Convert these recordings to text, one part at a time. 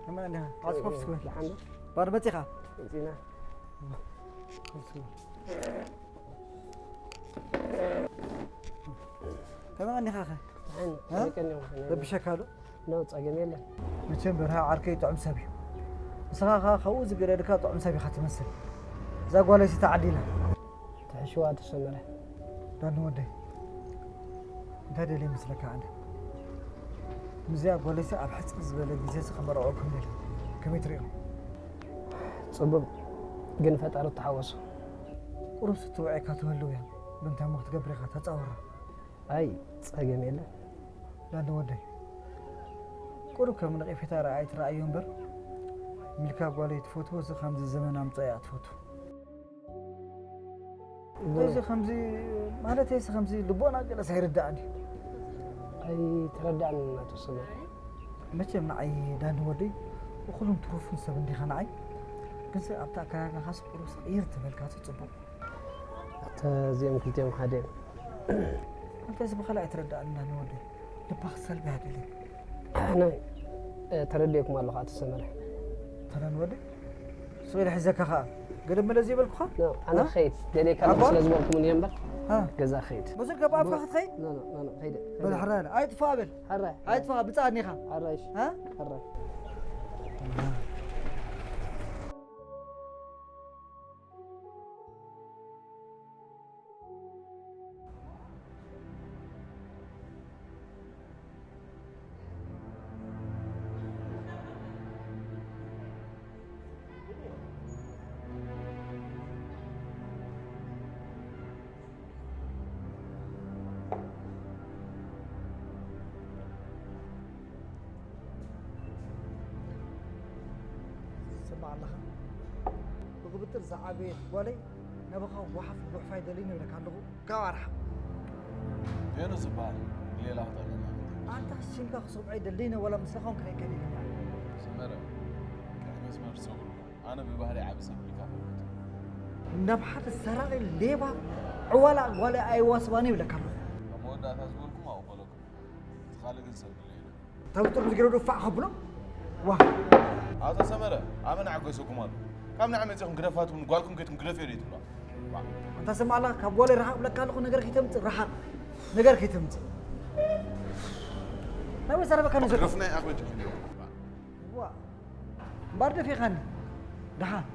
ከመይ እንዲኻ? ዓጽ ኮፍ እስኪ በል። ደሓን ዶ? ባር መጺኻ? መጺና። ኮፍ እስኪ በል። ከመይ እንዲኻ ኸ? ደሓን፣ እ? ከመይ ቀኒኹም? ከመይ ረቢሸካ ዶ? ኖ፣ ጸገም የለን። መቸም በርሃ ዓርከይ ጥዑም ሰብ እዩ። ንስኻ ኸኣ ካብኡ ዝገደድካ ጥዑም ሰብ ኢኻ ትመስል። እዛ ጓለይሲ ተዓዲላ። ትሕሽዋ ተሰመረ። ዳኒ ወደይ፣ እንታይ ደልየ መስለካ ኣነ? ምስዚኣ ጓለይሲ ኣብ ሕጽር ዝበለ ግዜሲ ከመርዕወኩም ደልየ። ከመይ ትሪኦ? ጽቡቕ፣ ግን ፈጣሪ ተሓወሶ። ቁሩብ ስትውዕየካ ትህልው እያ። ብምንታይ እሞ ክትገብር ኢኻ? ተጻወራ። ኣይ፣ ጸገም የለን። ዳኒ ወደይ፣ ቁሩብ ከም ነቒፌታ ረኣይ ትረኣዮ እምበር፣ ሚልካ ጓለይ ትፈትዎ፣ እዚ ከምዚ ዘመን ኣምጻ እያ ትፈቱ። እዚ ከምዚ፣ ማለት እዚ ከምዚ ልቦና ገለስ ኣይርዳእን እዩ። ኣይተረዳእን እናተወሰነ። መቸም ንዓይ ዳኒ ወደይ፣ እኹልን ትሩፍን ሰብ እንዲኻ ንዓይ። ግንሲ ኣብታ ኣከዳድናኻስ ቁሩብስ ቅይር ተበልካሲ ጽቡቕ። ኣታ እዚኦም ክልቲኦም ሓደ እዮም። ኣንታ እዚ ብኸላ ኣይትረዳእን ዳኒ ወደይ። ልባኽ ሰልቢ ኣይደልን። ኣነ፣ እ፣ ተረዲኤኩም ኣለኹ ኣቶ ሰመረ። ተረን ወደይ? ስቕ ኢለ ሒዘካ ኸኣ። ገደብ መለስ ዘይበልኩኻ? ኖ፣ ኣነ እ? ክኸይድ። ደልየካ ኣለኹ ኣባ? ስለ ዝበልኩምኒ እየ እምበር፣ እ። ገዛ ክኸይድ። መሱልካ ብኣፍካ ክትኸይድ? ኖ፣ ኖ፣ ኖ፣ ኖ፣ ከይደ፣ በል ከይደ። ሕራይ፣ ኣይጥፋእ በል። ሕራይ፣ ሕራይ። ኣይጥፋእ፣ ብጻ እኒኻ። ሕራይ፣ እሺ። እ? ሕራይ። ስማዕ ኣለኻ፣ ብቕብጥር ዝዓበየት ጓለይ ናባኻ ጓሓፍ ጓሕፋ ኣይደልይን እብለካ ኣለኹ። ካብ ኣርሓ። ቬኑስ ዝበሃል ሌላ ክጠቕመና። ኣንታ ሽምካ ክሰምዖ ኣይደልይን፣ ወላ ምስኻ እውን ክረክብ ይብላ። ሰመረ፣ ቅድሚ መስመር ዝሰብሩ፣ ኣነ ብባህሪ ዓቢ ሰብ ኢልካ ፈልጥ። ናብ ሓደ ሰራቒ ሌባ ዕዋላ ጓለይ ኣይዋስባን ይብለካ ኣለኹ። ኣብ መወዳእታ ዝበልኩም ኣብኡ በለኩም። እቲ ካልእ ግን ሰብ ድለ ኢለ። ተብጥር ዝገረዱ ፋዕ ከብሎ። ዋ። ኣቶ ሰመረ፣ ኣመና ዓገሰኩም ኣሎ። ካብ ንዓ መጺኹም ግደፋትኩም፣ ጓልኩም ከይትኩም ግደፍ እየ ትብላ። ዋ። ኣንታ ስማዕ ኣላ፣ ካብ ጓለይ ረሓቕ ብለካ ኣለኹ፣ ነገር ከይተምጽእ ረሓቕ። ነገር ከይተምጽእ። ናይ ወዛረበካ ነገር። ግደፉና ይኣኽበጅ። ዋ። እምበኣር ደፊእኻኒ። ደሓን።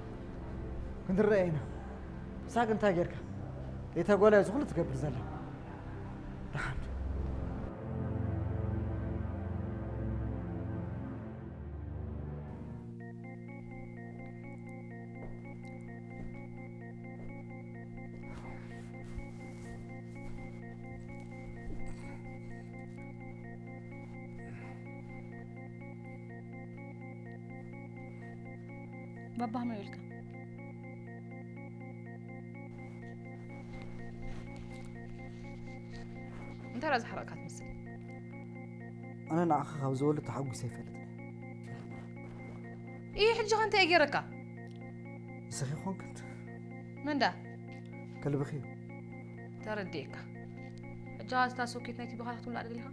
ክንርአ ኢና። ንሳ ግን እንታይ ጌርካ? እታ ጓል እያ እዚ ኩሉ ትገብር ዘላ። ደሓን። ባባ ከመይ ኢልካ? እንታይ ደኣ ዝሓረቕካ ትመስል? ኣነ ንዓኻ ካብ ዝወልድ ተሓጒሰ ኣይፈልጥን። እይ፣ ሕጂ ኸ እንታይ እየ ገይረካ? ንስኺ ኮንክት። መን ደኣ? ከልብኺ እዩ። ተረዲኤካ። ሕጂ ኸኣ እታ ሶኬት ናይቲ ብኻልኻ ክትምላእ ደሊኻ?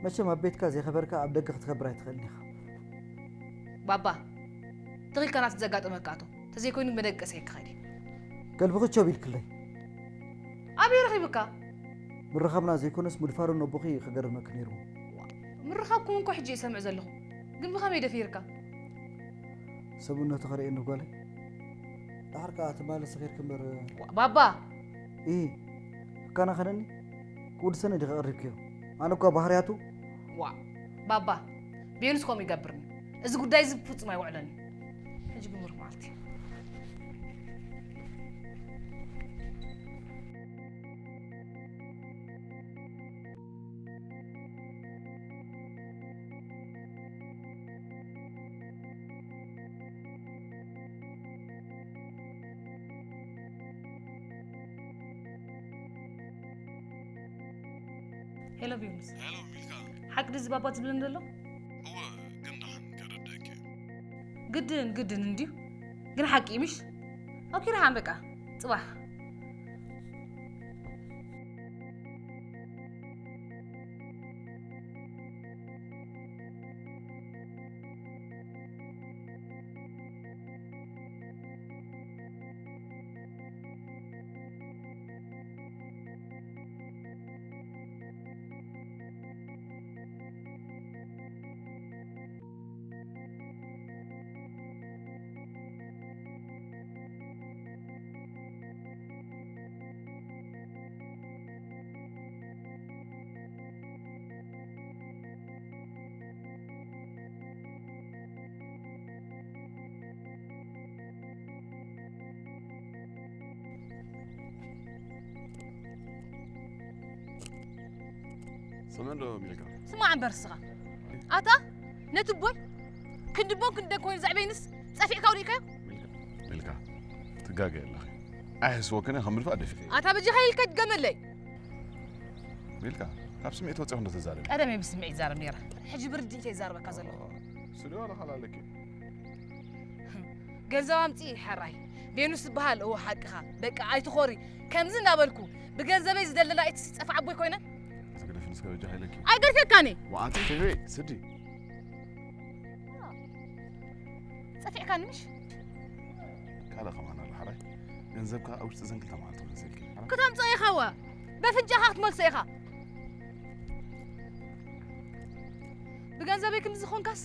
መቸም ኣብ ቤትካ ዘይኸበርካ ኣብ ደገ ክትከብር ኣይትኽእልን ኢኻ። ባባ፣ ተኺልካ ናቲ ዘጋጠመካ ኣቶ፣ ተዘይኮይኑ መደቀሲ ኣይክኸይድ እየ። ከልብኺ ቸብ ኢልክለይ። ኣበይ ረኺብካ? ምርኻብና ዘይኮነስ ምድፋሩ ነቦኺ ክገርመኪ ነይርዎ። ምርኻብኩም እንኮ ሕጂ እየ ሰምዕ ዘለኹ። ግን ብኸመይ ደፊርካ? ሰብነቱ ከርእየኒ ጓለይ። ደሓር ከኣ ትማሊ ሰኺርኪ እምበር። ዋ፣ ባባ! ኢ፣ ክከናኸነኒ? ክውድሰኒ ዲኺ ቀሪብክዮ? ኣነ እኳ ባህርያቱ። ዋ፣ ባባ፣ ቤኑስ ከምኡ ይገብርኒ። እዚ ጉዳይ እዚ ብፍጹም ኣይውዕሎን እዩ። ሕጂ ግሙር መዓልቲ። ሄሎ ቢዩንስ። ሄሎ ሚልካ። ሓቂ ድዚ ባባ ዝብለኒ ዘሎ? እወ፣ ግን ደሓን ከረድአኪ እየ። ግድን፣ ግድን እንድዩ። ግን ሓቂ እዩ፣ ምሽ? ኦኬ፣ ደሓን በቃ። ጽባሕ። ከመን ዶ ሚልካ? ስማዕ እምበር እስኻ ኣታ ነቲ ቦይ ክንዲ ቦን ክንዲ ደን ኮይኑ ዘዕበይንስ ጸፊዕካ ውዲእካዮ። ሚልካ ትጋገ ኣለኺ። ኣይሕስወክን እየ ከም ምድፋእ ደፊ። ኣታ በጃኻ ኢልካ ድገመለይ። ሚልካ ካብ ስምዒት ወፂኹ እንዶ ተዛረቢ። ቀደም እየ ብስምዒት ዛረብ ነይረ። ሕጂ ብርድኢት እየ ዛረበካ ዘለኹ። ስድዮ ኣለኻላ ኣለኪ። ገንዘብ ኣምፂ ሕራይ ቬኑስ ዝበሃል እዎ ሓቅኻ በቃ ኣይትኾሪ። ከምዚ እናበልኩ ብገንዘበይ ዝደለላ እቲ ሲፀፋ ዓቦይ ኮይነ። ዝግደፍን እስከ በጃ ኢለኪ። ኣይገድፈካኒ። ወዓንተ ፌ ስዲ ጸፊዕካኒ ምሽ? ካልእ ከማን ኣሎ ሓራይ። ገንዘብካ ኣብ ውሽጢ ዘን ክልተ መዓልቲ ክመልሰልኪ። ሓራይ። ክተምጽኦ ኢኻ እወ። በፍንጫኻ ክትመልሶ ኢኻ። ብገንዘበይ ከምዚ ዝኾንካስ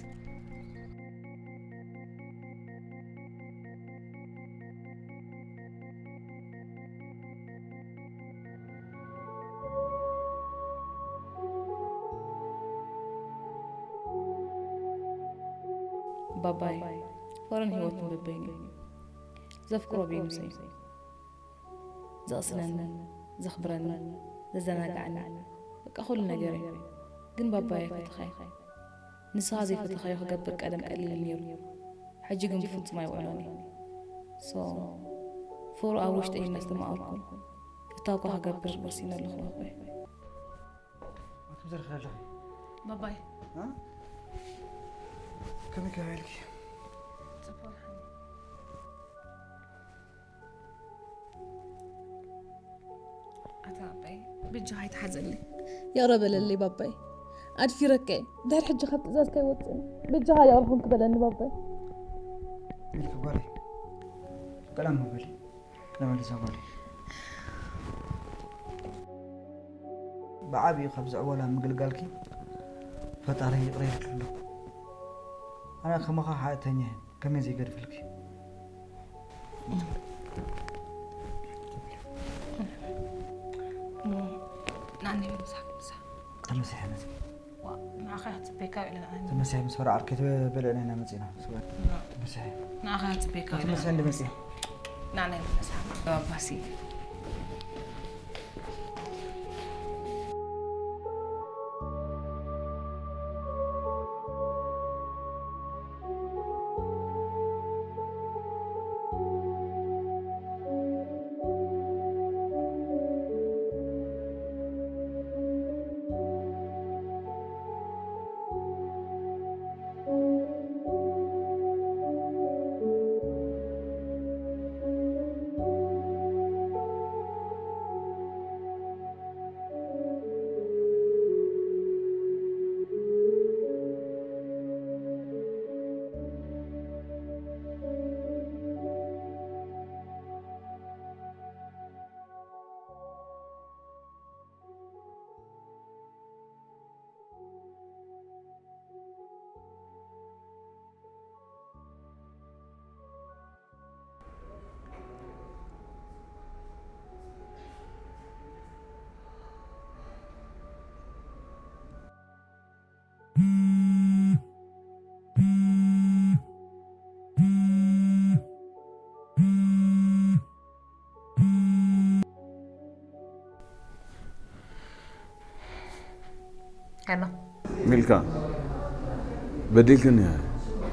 ባባይ፣ ፈረን ህይወትን በበይኑ እዩ። ዘፍቅሮ ቬኑሰይ። ዘቕስነኒ፣ ዘኽብረኒ፣ ዘዘናግዓኒ፣ በቃ ኩሉ ነገር እዩ። ግን ባባይ ኣይፈተኻይ። ንስኻ ዘይፈተኻዮ ክገብር ቀደም ቀሊል ነይሩ። ሕጂ ግን ብፍጹም ኣይውዕሎን እዩ። ሶ ፍቕሩ ኣብ ውሽጠይ እናስተማቐርኩ ፍታውካ ክገብር ወሲነ ኣለኹ ባባይ። ኣትብዘር ክለለኺ ባባይ ከመይ ከባቢልኪ? ጽቡቕ ሓኒ ኣታ ኣባይ ብጃኻ ኣይትሓዘለይ። ይቕረ በለለይ ባባይ። ኣድፊረካ እየ። ድሕሪ ሕጂ ካብ ትእዛዝካ ኣይወፅእን። በጃኻ ይቕረ ኮንክ በለኒ ባባይ። ኢልኪ ጓለይ። ቀላም በሊ። ቀላም በሊ እዛ ጓለይ። ብዓብዩ ካብ ዝዕወላ ምግልጋልኪ ፈጣሪ ይቕረ ኢልኪ ኣሎ። ኣነ ከማኻ ሓጥተኛ እየ። ከመይ ዘይገድፍልኪ? ናኒ ምሳሕ ምሳሕ ተመሲሐ ነዚ ንዓኻ ክፅበካ ኢለ ንዓኒ ተመሲሐ ምስ ፈራዓል ከይተበልዕና ኢና መፂና ስወ ተመሲሐ ንዓኻ ክፅበካ ኢለ ተመሲሐ እንድመፅእ ንዓኒ ምሳሕ ባባሲ ሄሎ ሚልካ በዲልክኒ።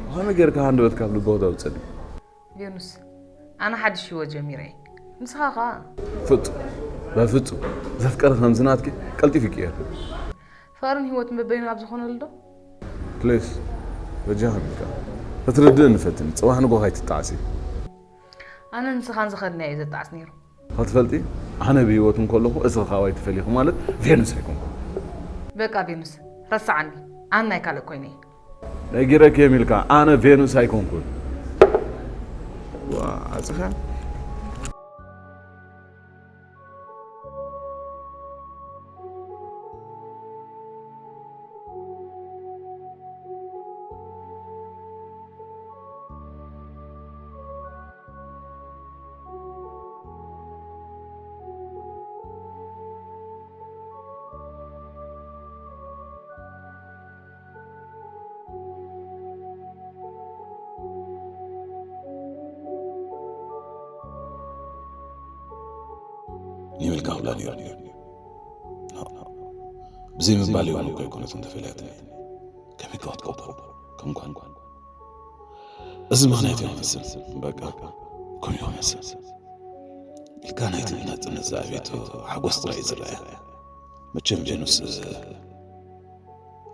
ብኸመይ ጌርካ ሃንደበት ካብ ልቦ ተውፅእኒ? ዮኑስ፣ ኣነ ሓድሽ ህይወት ጀሚረ እየ። ንስኻ ኸኣ? ፍጹም በፍጹም ዘፍቀረ ከምዚ ናትኪ ቀልጢፉ ይቅየር። ፍቕርን ህይወትን በበይኑ ኣብ ዝኾነሉ ዶ? ፕሊስ በጃኻ ሚልካ ክትርድእኒ ፈትኒ። ጽባሕ ንጎ ካይትጣዕሲ። ኣነን ንስኻን ዝኸድናዮ እዩ ዘጣዕስ ነይሩ። ክትፈልጢ ኣነ ብህይወት እንከለኹ እስኺ ካባይ ተፈሊኺ ማለት ቬኑስ ኣይኮንኩን። በቃ ቬኑስ ረስዓኒ፣ ኣነ ናይ ካልእ ኮይነ እየ። ነጊረኪ እየ ሚልካ ኣነ ቬኑስ ኣይኮንኩን። ዋ ዓጽኻ ንምልካ ውላድ እዩ። ብዘይ ምባል እውን እኮ ኣይኮነትን ተፈለያትና። ከመይ ክትገብሮ? ከም ጓል። እዚ ምኽንያት እዩ መስል። በቃ፣ ከምኡ እዩ መስል። ኢልካ ናይቲ ናጽነት ዝኣበየቶ ሓጎስ ጥራይ እዩ ዝረኣያ። መቸም ቬኑስ፣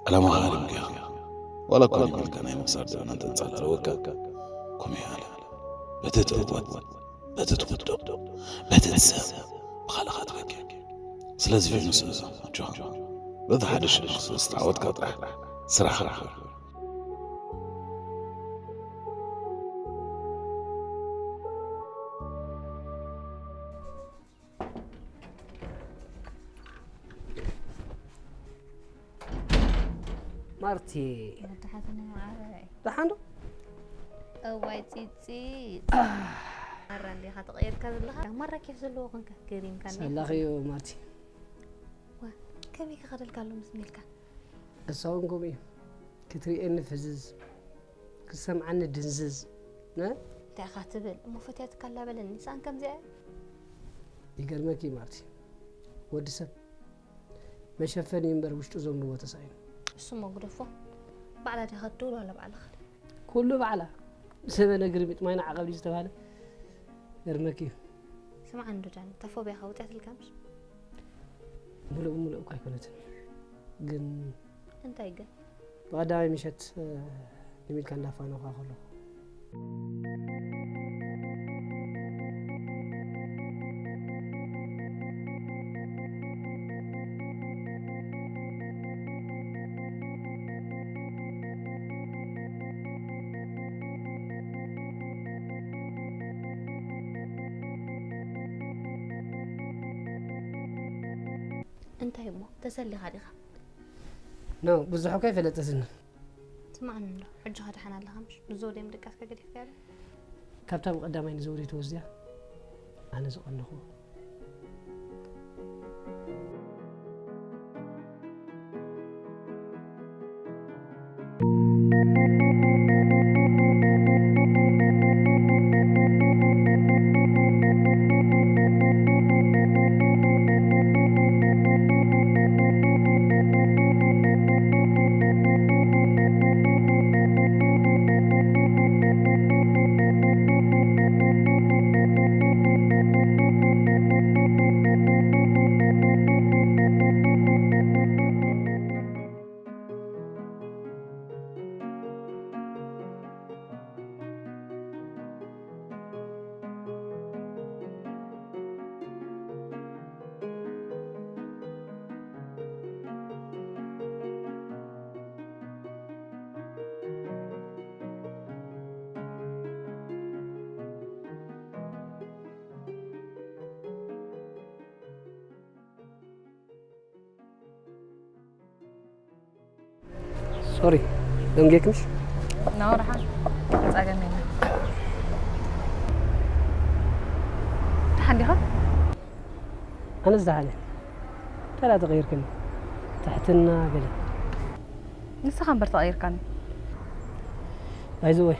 ዕላማኻ ኣሪምካ ኢኻ። ዋላ እኳ ንመልካ ናይ ምኽሳር ደበና እንተንጸላለወካ፣ ከምኡ እዩ ኣለ። በቲ ትዕወት፣ በቲ ትውድቕ፣ በቲ ትስዕር፣ ብኻልእኻ ትበኪ። ስለዚ ቬኑስ፣ ኣጆኻ፣ በቲ ሓደ ሽነኽ ዝተዓወትካ ጥራሕ ስራሕኻ። ማርቲ። ወዲ ሓዘነይ መዓረይ። ደሓን ዶ? እዋይ ፂፂ። ማራ እንዲኻ ተቐይርካ ዘለኻ። ማራ ኬፍ ዘለዎ ኾንካ። ገሪምካኒ። ሰላኺ እዩ ማርቲ። ዋ፣ ከመይ ከኸደልካ ኣሎ ምስ ሚልካ? እሳ እውን ከምኡ እዩ። ክትርእየኒ ፍዝዝ፣ ክትሰምዓኒ ድንዝዝ። ነ? እንታይ ኢኻ ትብል? እሞ ፈትያትካ ኣላ በለኒ። ንሳን ከምዚኣ እያ። ይገርመኪ ማርቲ፣ ወዲ ሰብ መሸፈኒ እምበር ውሽጡ ዘንብቦ ተሳኢኑ። እሱሞ ግደፎ። ባዕላ ዲኻ ትድውል ዋላ ባዕልኻ? ኩሉ ባዕላ። ዘበነ ግርሚጥ ማይና ዓቐብ ድዩ ዝተባህለ? ገርመኪ እዩ። ስምዓ እንዶ ዳኒ፣ እታ ፎብያኻ ውፅያትልካ ምሽ? ምሉእ ብምሉእ እኳ ኣይኮነትን። ግን እንታይ ግን? ብቐዳማይ ምሸት፣ እ፣ ንሚልካ እንዳፋነውካ ከለኹ። እንታይ እሞ ተሰሊኻ ዲኻ? ኖ፣ ብዙሕ እኮ ኣይፈለጠትንን። ስምዓኒ እንዶ፣ ሕጂ ኸ ደሓን ኣለኻ ምሽ? ንዘውደይ ምድቃስካ ገዲፍካዮ ዶ? ካብታ ብቐዳማይ ንዘውደይ ተወስድያ፣ ኣነ ዝቐነኹ። ሶሪ፣ ደንጌክምሽ? ናውራሓ ጸገም የለን። ደሓን ዲኻ? ኣነስ ደሓን እየ። እንታይ ደኣ ተቐይርክኒ? ትሕትና ገለ። ንስኻ እምበር ተቐይርካኒ። ባይዘወይ፣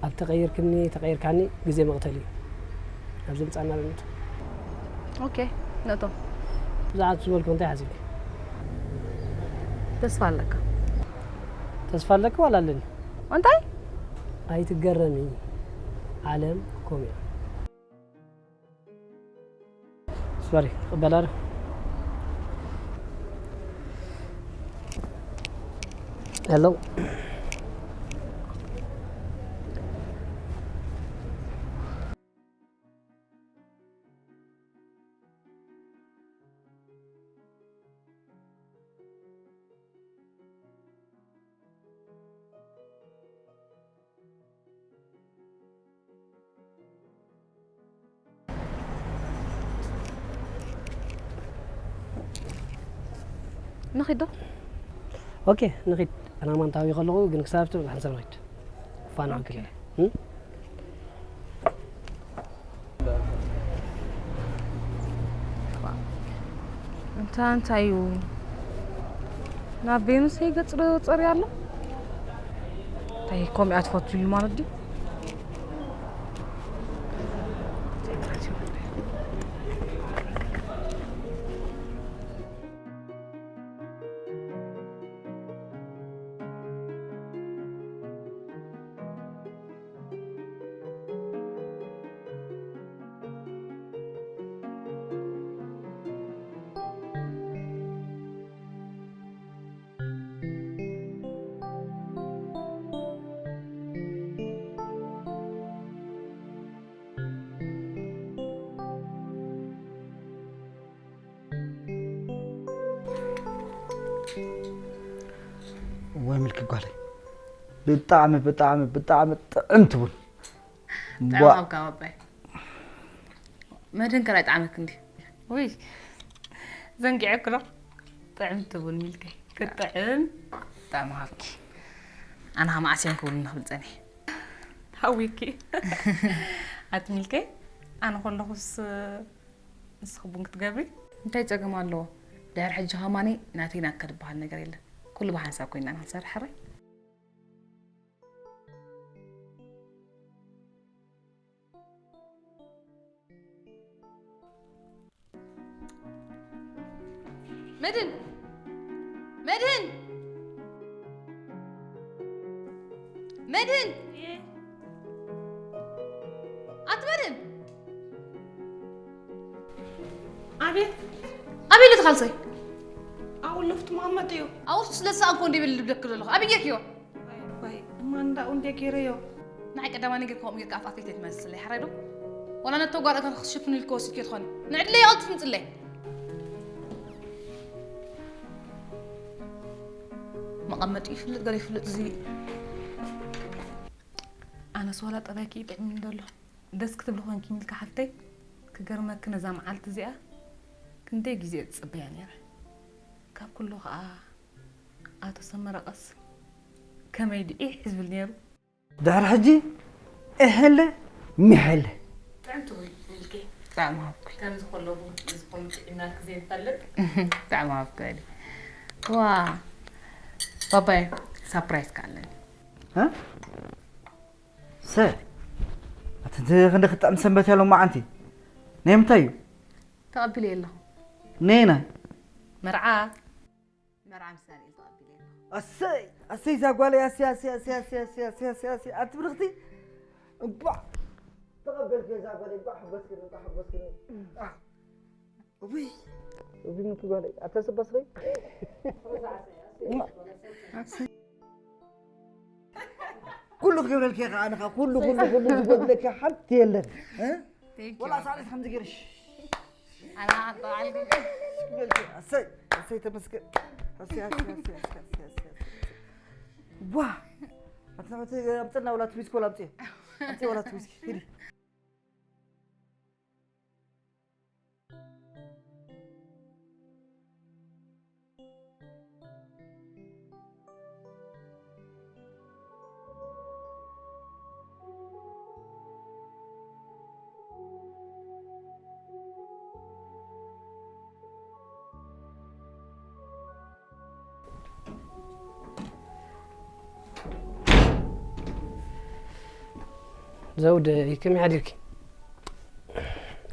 ኣብ ተቐይርክኒ ተቐይርካኒ ግዜ መቕተሊ እዩ። ኣብዚ ምጻና ዶ ንእቶ? ኦኬ፣ ንእቶ። ብዛዕባ እቲ ዝበልኩ እንታይ ሓሲብኪ? ተስፋ ኣለካ። ተስፋ ኣለኪ ዋላ ኣለኒ? እንታይ? ኣይትገረሚ፣ ዓለም ከምኡ እያ። ሶሪ፣ ክቕበላ ዶ? ሄሎ። ንኺድ ዶ? ኦኬ፣ ንኺድ። ኣነ ማንታዊ ከለኹ ግን ክሳብ ትብል ሓንሳብ ንኺድ። ፋና ኦኬ። ክልል። እም? እንታ እንታይ እዩ? ናብ ቬኑሰይ ገጽ ዶ ጸርዩ ኣሎ? እንታይ ከምኡ እያ ትፈቱ ኢሉ ማለት ድዩ? ምልኪ ጓለይ፣ ብጣዕሚ ብጣዕሚ ብጣዕሚ ጥዕምቲ ቡን። ቧእ። ጥዕም ኣብካ ባባይ። መድን ከላይ ጣዕመክ እንዲ። ውይ፣ ዘንጊዐ ክሎ። ጥዕምቲ ቡን ሚልከይ። ክጥዕም። ጣዕም ሃብኪ። ኣነ ኸ መዓስ እዮም ክብሉ ንኽብል ጸኒሐ። ሃዊኪ። ኣቲ ሚልከይ፣ ኣነ ከለኹስ ንስኺ ቡን ክትገብሪ? እንታይ ጸገም ኣለዎ? ድሕሪ ሕጂ ኸማኒ ናተይ ናትካ ዝበሃል ነገር የለን። ኩሉ ብሓንሳብ ኮይና ኢና ንሰርሕ ሕራይ። መድን! መድን! መድን! ኣቲ መድን! ኣቤት! ኣበይ ኢሉ እቲ ካልሰይ? ኣብኡ ለፍቱ መቐመጢ እዩ። ኣብኡ ስለ ዝሰኣንኮ እንዲ ብል ልብለክ ዘለኹ። ኣበይ ጌርክዮ? ወይ እማ እንዳኡ እንዴ ገይረዮ። ንዓይ ቀዳማ ነገር ከምኡ ጌርካ ኣፍ ኣፍሊተይ ትመስለይ፣ ሓራይ ዶ? ዋላ ነቶ ጓል እታ ክትሽፍን ኢልክ ወሲድክዮ ትኾኒ። ንዕድለይ ይቐልጥፍ ምጽለይ። መቐመጢ ይፍልጥ፣ ገለ ይፍልጥ እዚ። ኣነስ ዋላ ጠባይኪ ይጥዕም እንደሎ። ደስ ክትብሊ ኾንኪ ኢልካ ሓፍተይ። ክገርመኪ ነዛ መዓልቲ እዚኣ ክንደይ ግዜ እጽበያ ነይረ። ካብ ኩሉ ኸኣ ኣቶ ሰመረቐስ ከመይ ድዩ ኢሕ ዝብል ነይሩ። ድሕሪ ሕጂ እሕለ ሚሕለ። ጥዕምቲ ቡን ኢልኪ። ጣዕም ሃብኩ። ከምዚ ከሎ ቡን እዚ ከምኡ ጥዒምናልኪ ዘይንፈልጥ። ጣዕም ሃብኩ በሊ። ዋ፣ ባባይ፣ ሳፕራይዝ ከኣለኒ። እ? ሰ ኣቲ ክንዲ ክጥዕም ሰንበት ያለው መዓንቲ ናይ ምንታይ እዩ? ተቐቢለዮ ኣለኹ። ነይና መርዓ መርዓ ምሳሌ እዩ ተቐቢለዮ ኣለኹ። ኣሰይ ኣሰይ እዛ ጓለይ ኣሰይ ኣሰይ ኣሰይ ኣሰይ ኣሰይ ኣሰይ ኣሰይ ኣሰይ ኣቲ ብርኽቲ እንኳዕ ተቐበልኪ እዛ ጓለይ እንኳዕ ሓጎስክኒ እንኳዕ ሓጎስክኒ። እውይ እውይ ምንኪ ጓለይ ኣተስባስኸይ ኩሉ ክገብረልኪ እየ ከዓ ኣነ ከዓ ኩሉ ኩሉ ኩሉ ዝጎድለኪ ሓንቲ የለን። እ? Thank you. ወላ ሳዕለት ከምዚ ገይርሽ ኣና ኣጠዓልኩ። ክብለልኪ። ኣሰይ ኣሰይ ተመስገን። ኣሰይ ኣሰይ ኣሰይ ኣሰይ ኣሰይ ኣሰይ። ዋ ኣታ መተ ኣምጥና ወላ ትዊስኮ ላምጤ ኣምጤ ወላ ትዊስኪ ሂዲ። ዘውደይ ከመይ ሓዲርኪ?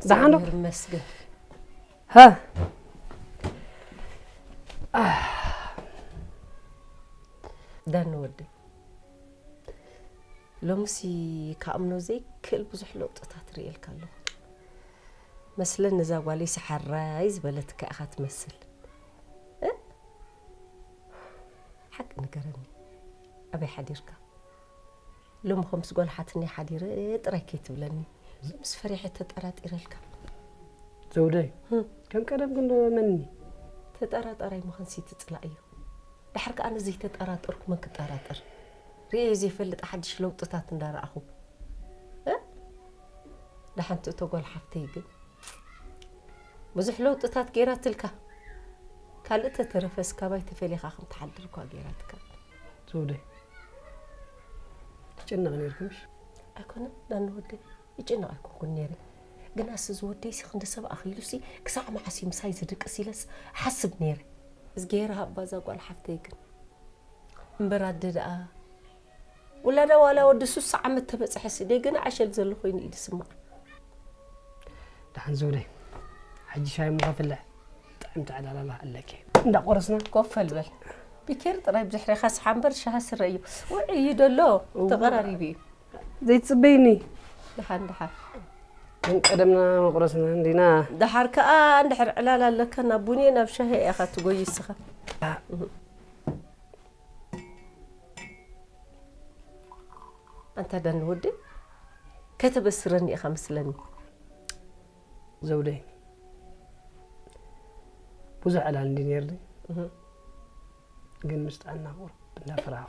ደሓን ዶ? ይመስገን። ሃ ዳኒ ወደይ፣ ሎምሲ ክኣምኖ ዘይክእል ብዙሕ ለውጥታት ርእየልካ ኣለኹ። መስለኒ እዛ ጓለይ ሰሓራይ ዝበለትካ ኢኻ ትመስል። እ? ሓቂ ንገረኒ፣ ኣበይ ሓዲርካ? ሎሚ ከምስ ጓል ሓትኒ ሓዲረ ጥራይ ከይትብለኒ። ምስ ፈሪሐ ተጠራጢረልካ። ዘውደይ፣ ከም ቀደም ግን ዶ መኒ? ተጠራጣራይ ምዃንሲ ትጽላእ እዩ። ድሓር ከኣ ንዘይተጠራጠርኩ መን ክጠራጠር? ርእየ ዘይፈልጥ ሓድሽ ለውጥታት እንዳረኣኹ። እ? ደሓንቲ እቶ ጓል ሓፍተይ ግን ብዙሕ ለውጥታት ገይራትልካ። ካልእ ተተረፈስ ካባይ ተፈሊኻ ከም ትሓድር እኳ ገይራትካ። ዘውደይ፣ ትጭነቕ ነይርኪ ምሽ? ኣይኮነን ዳኒ ወደይ፣ ይጭነቕ ኣይኮንኩን ነይረ። ግናስ እዚ ወደይሲ ክንዲ ሰብ ኣኺሉሲ ክሳዕ መዓስ እዩ ምሳይ ዝድቅስ ኢለስ ሓስብ ነይረ። እዝግሄር ሃባ እዛ ጓል ሓፍተይ ግን። እምበር ኣደ ደኣ ውላዳ ዋላ ወዲ ሱሳ ዓመት ተበጽሐሲ ደይ ግን ዓሸል ዘሎ ኮይኑ እዩ ዝስማዕ። ደሓን ዘውደይ፣ ሕጂ ሻይ እሞ ከፍልሕ ጥዕምቲ ዕላላላ ኣለኪ። እንዳቆረስና ኮፍ በል በል። ቢኬር ጥራይ ብድሕሬኻ ስሓ እምበር ሻሂ ስረ እዩ። ውዑይ እዩ ደሎ፣ ተቐራሪቡ እዩ። ዘይትጽበይኒ። ደሓን ደሓን። ግን ቀደምና መቁረስና እንዲና። ደሓር ከኣ እንድሕር ዕላል ኣለካ ናብ ቡን እየ ናብ ሻሂ ኢኻ ትጎይ እስኻ። ኣንታ ዳኒ ወዲ ከተበስረኒ ኢኻ መስለኒ። ዘውደይ፣ ብዙሕ ዕላል እንዲ ነይርኒ። ግን ምስ ጥዕና ቁሩብ እንዳፈራኹ።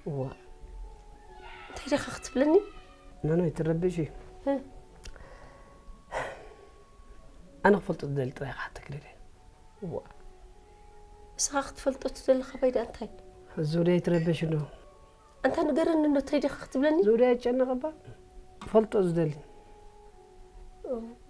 እዋ። እንታይ ዲኻ ክትብለኒ? ኖኖ፣ ይትረብሽ እዩ። እ? ኣነ ክፈልጦ ዝደሊ ጥራይ ክሓተኪ ደልየ። እዋ። ንስኻ ክትፈልጦ ትደሊ ካባይ ደኣ እንታይ? ዙርያ ይትረብሽ እንዶ። ኣንታ ንገረኒ እንዶ እንታይ ዲኻ ክትብለኒ? ዙርያ ይጨነቕ እባ። ክፈልጦ ዝደሊ። እዋ።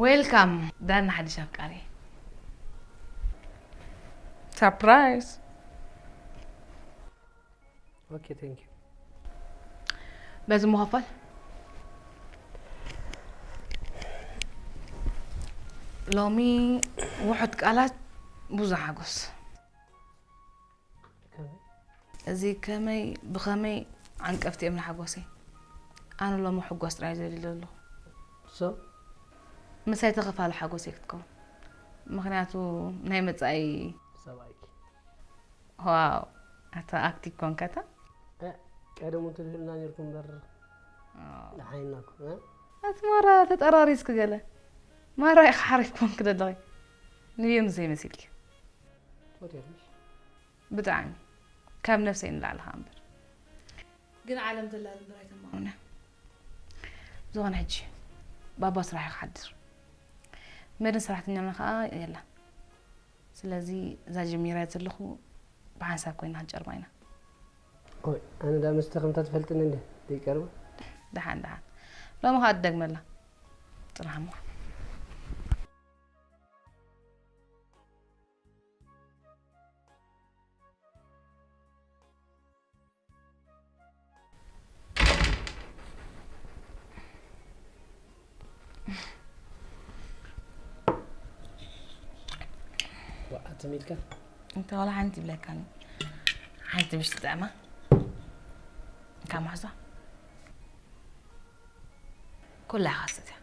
ዌልካም ዳና ሓድሽ ኣፍቃሪ። ሰርፕራይዝ። ኦኬ፣ ቴንክ ዩ። በዚ ምኸፈል ሎሚ ውሑድ ቃላት ብዙሕ ሓጎስ። ከመይ? እዚ ከመይ ብኸመይ ዓንቀፍቲ እዮም ንሓጎሰይ። ኣነ ሎሚ ሕጎስ ጥራይ ዘድሊ ኣለኹ። So? ምሳይ ተኸፋሊ ሓጎሰይ ክትከውን። ምኽንያቱ ናይ መጻኢ ሰብኣይኪ። ዋው፣ ኣታ ኣክቲንግ ኮንካ እታ? እ፣ ቀደሙ ትልህልና ነርኩም እምበር። ኣዎ። ደሓይናኩም፣ እ? ኣቲ ማራ ተጠራሪዝኪ ገለ። ማራ ኢኻ ሓሪፍ ኮንክ ዘለኺ። ንየኑ ዘይመሲልኪ። ትፈትየልሽ? ብጣዕሚ። ካብ ነፍሰይ ንላዕሊ ኸኣ እምበር። ግን ዓለም ዘላ እምበር ኣይተማምነ። ዝኾነ ሕጂ ባባ ስራሕ እዩ ክሓድር። መድን ሰራሕተኛና ኸኣ የላ። ስለዚ እዛ ጀሚረ ዘለኹ ብሓንሳብ ኮይና ክንጨርማ ኢና። ኦይ፣ ኣነ ዳ መስተ ከምታ ትፈልጥኒ እንደ ዘይቀርባ። ደሓን፣ ደሓን። ሎሚ ኸኣ ትደግመላ። ጽናሕ እሞ። ዋእ፣ ትም ኢልካ? እንተ ዋላ ሓንቲ ይብለካኒ። ሓንቲ ብሽቲ ጥዕማ። ካብ ማሕዛ። ኩላ ኢኻ ትሰትያ።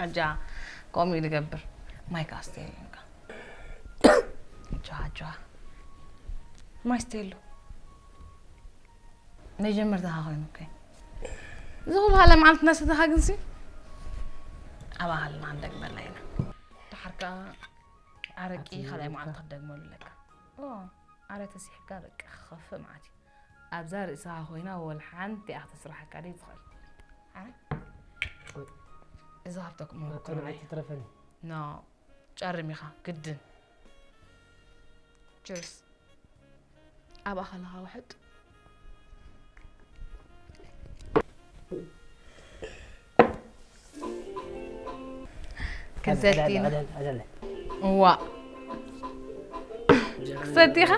ኣጃ፣ ከምኡ እዩ ዝገብር። ማይ ከኣ ስተየሉ ኢልካ። ኣጃ፣ ኣጃ። ማይ ስተየሉ። መጀመርታኻ ኮይኑ እኮ። እዚ ኩሉ ካልኣይ መዓልቲ እናሰተኻ ግንሲ? ኣብ ኣኻልና ክንደግመላ ኢና። ደሓር ከኣ ኣረቂ ኣቲ ካልኣይ መዓልቲ ክትደግመሉ ኣለካ። ኦ፣ ኣረ ተሲሕካ በቃ ክኸፍእ መዓት እዩ። ኣብዛ ርእስኻ ኮይና ወላ ሓንቲ እያ ክተስርሓካ ደይ ትኽእል። ኣረ? እዚ ካብተኩም ኣቲ ንዓይ ትትረፈኒ። ኖ፣ ጨርም ኢኻ፣ ግድን። ችርስ። ኣብ ኣኻልኻ ውሕጥ። ክንሰቲ ኢና። እዋ። ክሰቲ ኢኻ?